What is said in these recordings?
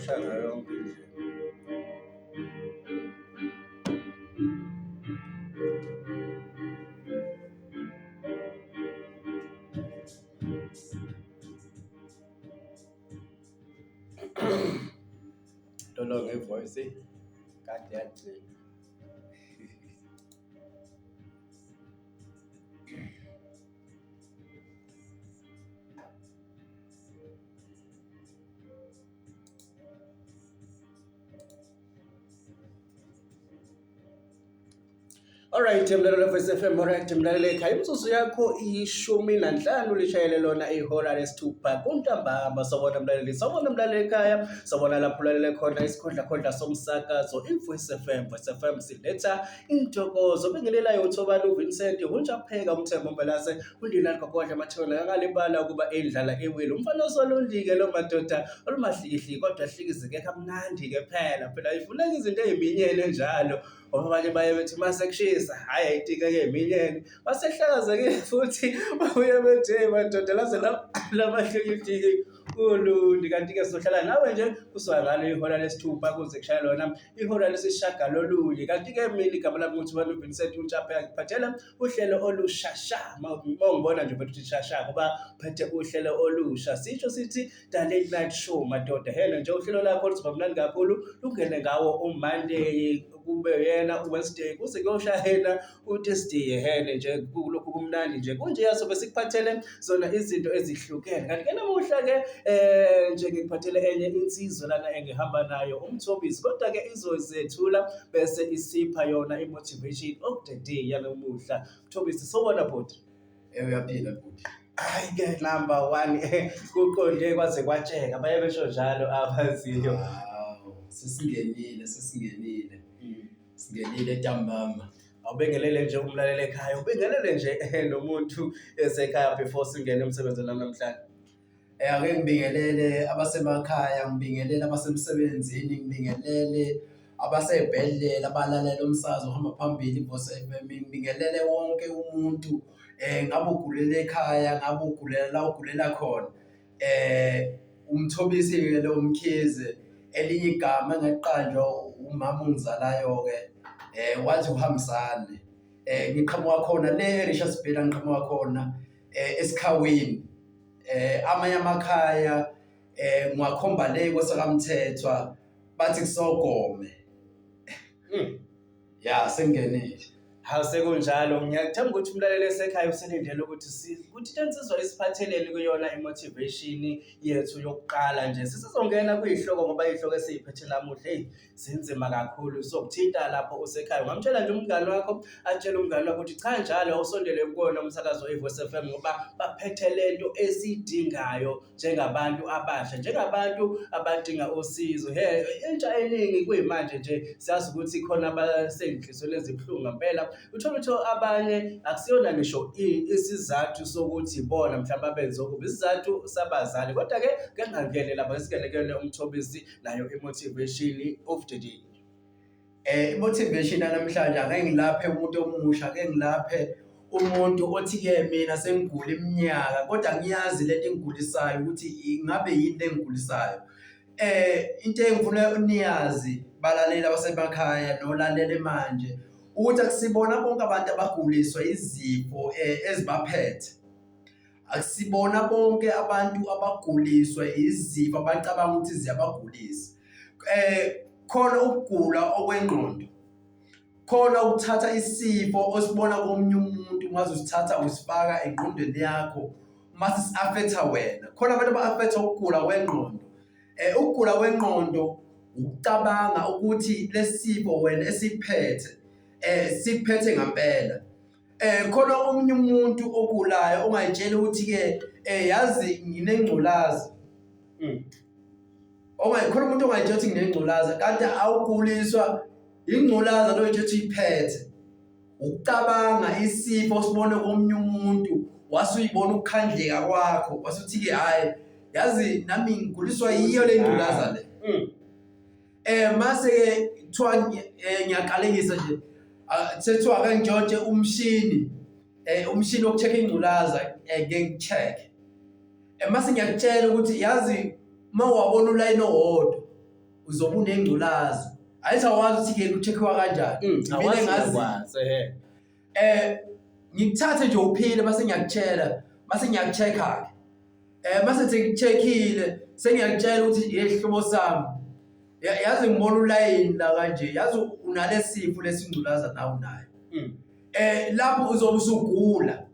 Ushaya ngayo yonke indlela. Lolonga ivoice kade yagcina. Alright mlaleli Voice FM, alright mlaleli ekhaya, imizuzu yakho 15 lishayele lona ihora lesithupha kuntambama. Sawubona mlaleli, sawubona mlaleli ekhaya, sawubona lapho ulalele khona isikhondlakhondla somsakazo iVoice FM. Voice FM siletha intokozo. Bengelelayo uThobani uVincent, uNjapheka uMthembu Mvelase, uNdinani Gogodla Mathona akalibala ukuba indlala iwile. Umfana osolundike lo madoda olumahlikihliki kodwa hlikizeke kamnandi-ke phela. Phela ifuneka izinto ey'minyene njalo. Ngoba abanye baye bethi uma sekushisa hhayi ayitikeke eminyene basehlakazekile futhi babuye bethi hey madoda laze labahlikihliki ulundi. Kanti-ke sizohlala nawe nje kusuka ngalo ihora lesithupha kuze kushaya lona ihora lesishagalolunye. Kanti-ke mina igama lami nguThubani uVincent uNtshaphe ngikuphathela uhlelo olushasha. Uma ungibona nje uphethe uthi shasha ngoba uphethe uhlelo olusha. Sisho sithi The Late Night Show madoda hena nje uhlelo lakho luzoba mnandi kakhulu lungene ngawo uMonday kube yena uWednesday kuze kuyoshaya yena uTuesday hene nje kulokhu kumnandi nje kunje yasobe sikuphathele zona izinto ezihlukene kanti ke namuhla ke nje ngikuphathele enye insizwa lana engihamba nayo uMthobisi kodwa ke izozethula bese isipha yona i-motivation of the day yanamuhla. Mthobisi sawubona bhuti. Uyaphila bhuti. Hayi ke number 1 kuqonde kwaze kwatsheka baye besho njalo abaziyo. Hawu, sesingenile sesingenile. Singenile ntambama. Awubengelele nje umlaleli ekhaya, ubingelele nje nomuntu esekhaya before singene emsebenzini namhlanje. Ake ngibingelele abasemakhaya, ngibingelele abasemsebenzini, ngibingelele abasey'bhedlela abalalela umsakazo ohamba phambili iVoice F_M, ngibingelele wonke umuntu ngabe ugulela ekhaya, ngabe ugulela la ugulela khona. UMthobisi-ke lo Mkhize elinye igama engaliqanjwa umama ongizalayo-ke wathi uHambisane. Ngiqhamuka khona le e-Richards Bay la ngiqhamuka khona eSikhawini. Amanye amakhaya ngiwakhomba le kwesakamthethwa bathi kusogome. Ya sengingenile. Hawu sekunjalo, ngiyathemba ukuthi umlaleli esekhaya uselindele ukuthi ukuthi le nsizwa isiphatheleni kuyona i-motivation yethu yokuqala nje. Sisizongena kuyihloko ngoba iy'hloko esiy'phethe namuhla eyi zinzima kakhulu. Sokuthinta lapho usekhaya. Ungamtshela nje umngani wakho, atshele umngani wakho ukuthi cha njalo awusondele kuwona umsakazo we-Voice FM ngoba baphethe lento esiyidingayo njengabantu abasha, njengabantu abadinga usizo. He, intsha eningi kuyimanje nje siyazi ukuthi khona abasey'nhliziyweni ezibuhlungu ngempela. Uthole ukuthi abanye akusiyona ngisho isizathu sokuthi bona mhlawumbe abenze okubi, isizathu sabazali. Kodwa-ke kengangene lapha singene kuyona uMthobisi nayo i-motivation of the day. I-motivation yanamhlanje ake ngilaphe umuntu omusha, ake ngilaphe umuntu othi-ke mina sengigula iminyaka kodwa ngiyazi lento engigulisayo ukuthi ingabe yini le engigulisayo. Into engifuna niyazi balaleli abasemakhaya nolalele manje ukuthi akusibona bonke abantu abaguliswa izifo ezibaphethe. Akusibona bonke abantu abaguliswa izifo abacabanga ukuthi ziyabagulisa. Khona ukugula okwengqondo, khona ukuthatha isifo osibona komunye umuntu ungaze usithatha usifaka engqondweni yakho mase si-affect-a wena. Khona abantu aba-affect-wa ukugula kwengqondo. Ukugula kwengqondo ukucabanga ukuthi lesi sifo wena esiphethe sikuphethe ngampela. Khona omunye umuntu ogulayo ongayitshela ukuthi-ke yazi nginengculazi. Khona umuntu ongayitshela ukuthi nginengculaza kanti awuguliswa ingculaza lo oyitshela ukuthi uyiphethe. Ukucabanga isifo osibone komunye umuntu wase uyibona ukukhandleka kwakho wase uthi-ke hhayi yazi nami ngiguliswa yiyo le ngculaza le. Mase-ke kuthiwa ngiyaqalekisa nje sekuthiwa ake ngintshontshe umshini umshini woku-check-a ingculaza ngeke ngi-check-e. Mase ngiyakutshela ukuthi yazi uma wabona ulayini owodwa. Uzobe unengculazi. Ayithi awazi ukuthi ke kucheckwa kanjani. Mina Awazi engazi. ngokwazi, ehhe. Ngikuthathe nje uphile base ngiyakutshela, base ngiyakuchecka ke. Base sengikucheckile, sengiyakutshela ukuthi yehlobo sami. Yazi ngibona ulayini la kanje, yazi unalesifo lesingculaza nawe unayo. Lapho uzobe usugula.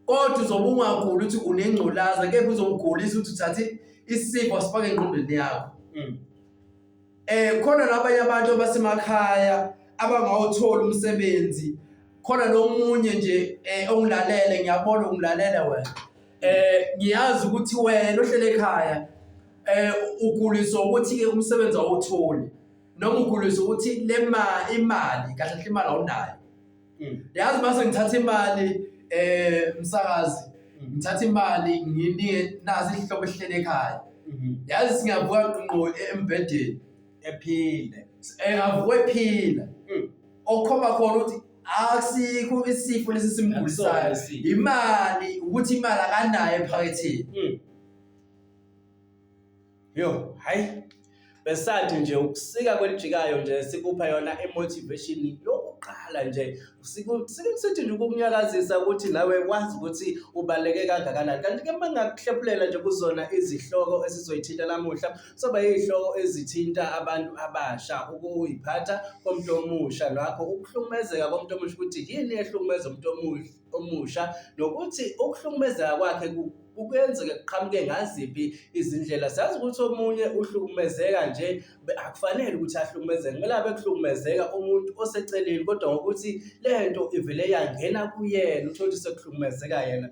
Kodwa uzobe ungaguli ukuthi unengculaza, kepha uzokugulisa ukuthi uthathe isifo sifake engqondweni yakho. Khona nabanye abantu abasemakhaya abangawutholi umsebenzi. Khona nomunye nje ongilalele, ngiyabona ungilalele wena. Ngiyazi ukuthi wena ohlele ekhaya uguliswa ukuthi-ke umsebenzi awutholi, noma uguliswa ukuthi le imali kahle kahle imali awunayo. Yazi mase ngithatha imali msakazi, ngithatha imali nginike nazi ihlobo ehlele ekhaya. Yazi singavuka ngqo embhedeni ephile. Engavuka ephila. Okukhomba khona ukuthi akusikho isifo lesi simgulisayo. Akusona isifo. Imali, ukuthi imali akanayo ephaketheni. Yo, hayi. Besathi nje ukusika kwelijikayo nje sikupha yona i-motivation yokuqala nje. Sithi nje ukukunyakazisa ukuthi nawe wazi ukuthi ubaluleke kangakanani. Kanti-ke uma ngingakuhlephulela nje kuzona izihloko esizoyithinta namuhla, soba izihloko ezithinta abantu abasha, ukuyiphatha komuntu omusha, nakho ukuhlukumezeka komuntu omusha, ukuthi yini ehlukumeza umuntu omusha, nokuthi ukuhlukumezeka kwakhe kuyenzeka kuqhamuke ngaziphi izindlela. Siyazi ukuthi omunye uhlukumezeka nje, akufanele ukuthi ahlukumezeke, kumele abe kuhlukumezeka umuntu oseceleni, kodwa ngokuthi le nto ivele yangena kuyena, uthole ukuthi sekuhlukumezeka yena.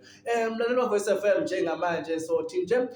Mlaleli wa-Voice FM, njengamanje sothi nje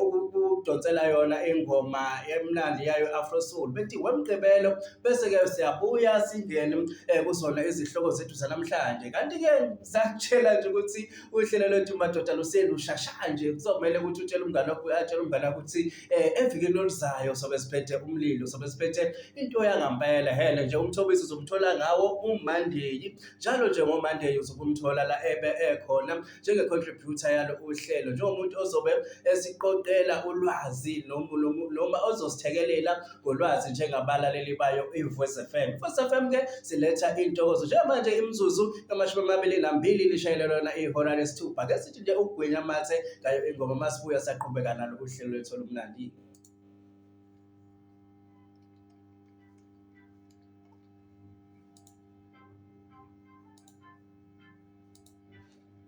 ukudonsela yona ingoma emnandi yayo Afro Soul bethi wemgqibelo, bese-ke siyabuya singene kuzona izihloko zethu zanamhlanje. Kanti-ke sakutshela nje ukuthi uhlelo lwethu madoda luselushasha nje, kuzomele ukuthi utshele umngane wakho, atshele umngane wakho ukuthi evikini oluzayo sobe siphethe umlilo, sobe siphethe into yangampela. Hele nje umthobisi uzomthola ngawo uMandeyi, njalo nje ngoMandeyi uzobe umthola la ebe ekhona njenge-contributor yalo uhlelo, njengomuntu ozobe esiqoqela ulwazi noma ozosithekelela ngolwazi njengabalaleli bayo iVoice FM. Voice FM ke siletha intokozo njengamanje imizuzu 22 lishayele lona ihora lesithupha. Ke sithi nje ukugwinya amathe ngayo ingoma, masibuya saqhubeka nalo uhlelo lwethu olumnandi.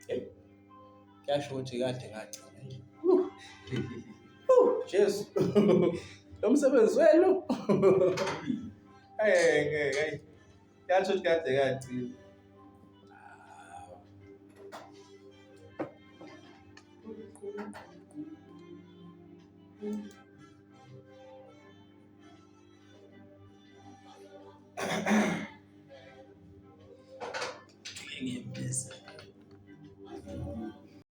Hey, kuyasho ukuthi kade ngagcina. Jesu. Lo msebenzi wenu. Hey, ngeke, hey. Kuyasho ukuthi kade ngagcina.